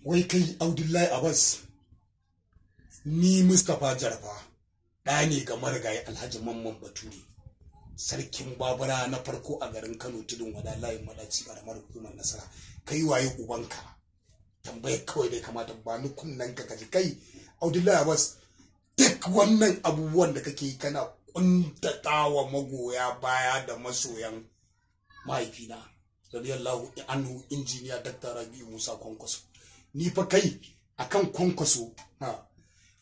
Wai kai Abdullahi Abbas, ni Mustapha Jarfa ɗa ne ga marigayi Alhaji Mamman Bature, sarkin Babura na farko a garin Kano, Tudun Wada, layin Madaci, karamar hukumar Nasara. Kai waye ubanka? Tambayar kawai dai kamata ba ni kunnen ka kaji. Kai Abdullahi Abbas, duk wannan abubuwan da kake yi kana kuntatawa magoya baya da masoyan mahaifina radiyallahu anhu, injiniya Dr. Rabi'u Musa Kwankwaso. Ni fa kai akan Kwankwaso ha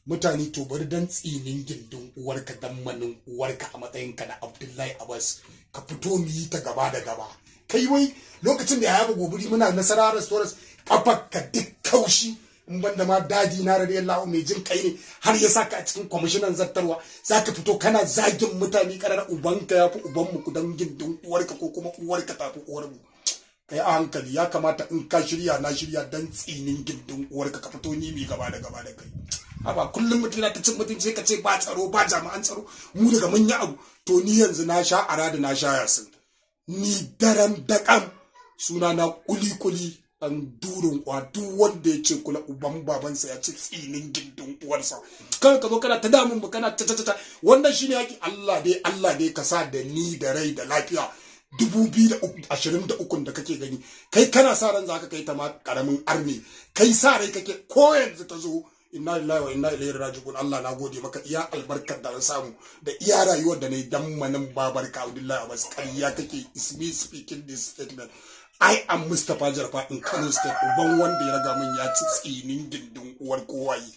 mutane, to bari dan tsinin gindin uwarka, dan manin uwarka, a matsayinka na Abdullahi Abbas, ka fito mu yi ta gaba da gaba. Kai wai lokacin da ya yaba gobiri muna Nasara Restaurant, kafa ka duk kaushi, in banda ma dadi na radiyallahu mai jin kai ne har ya saka a cikin kwamishinan zartarwa, zaka fito kana zagin mutane karar ubanka ya fi ubanmu ku dan gindin uwarka, ko kuma uwarka ta fi uwarmu. Kai a hankali, ya kamata in ka shirya na shirya, dan tsinin gindin uwarka ka fito ni mi gaba da gaba da kai. Haba, kullum mutum na ta cin mutunci, ka ce ba tsaro, ba jami'an tsaro, mu daga mun yi abu. To ni yanzu na sha arada, na sha yasin, ni daram daƙam, suna na kuli kuli dan durin kwa. Duk wanda ya ce kula uban babansa ya ci tsinin gindin uwarsa. Kan ka zo kana ta damun mu, kana ta ta ta, wannan shine yaki. Allah dai, Allah dai ka sa da ni da rai da lafiya 2023 da kake gani. Kai kana sa ran zaka kai ta ma, karamin arne. Kai sa rai kake ko yanzu ta zo. Inna lillahi wa inna ilaihi raji'un. Allah na gode maka iya albarkar da na samu da iya rayuwar da na yi, dan manin babarka Abdullahi Abbas. Ƙarya kake. Is me speaking this statement. I am Mustapha Jarfa in Kano State. Uban wanda ya raga min ya ci tsinin gindin uwar kowaye.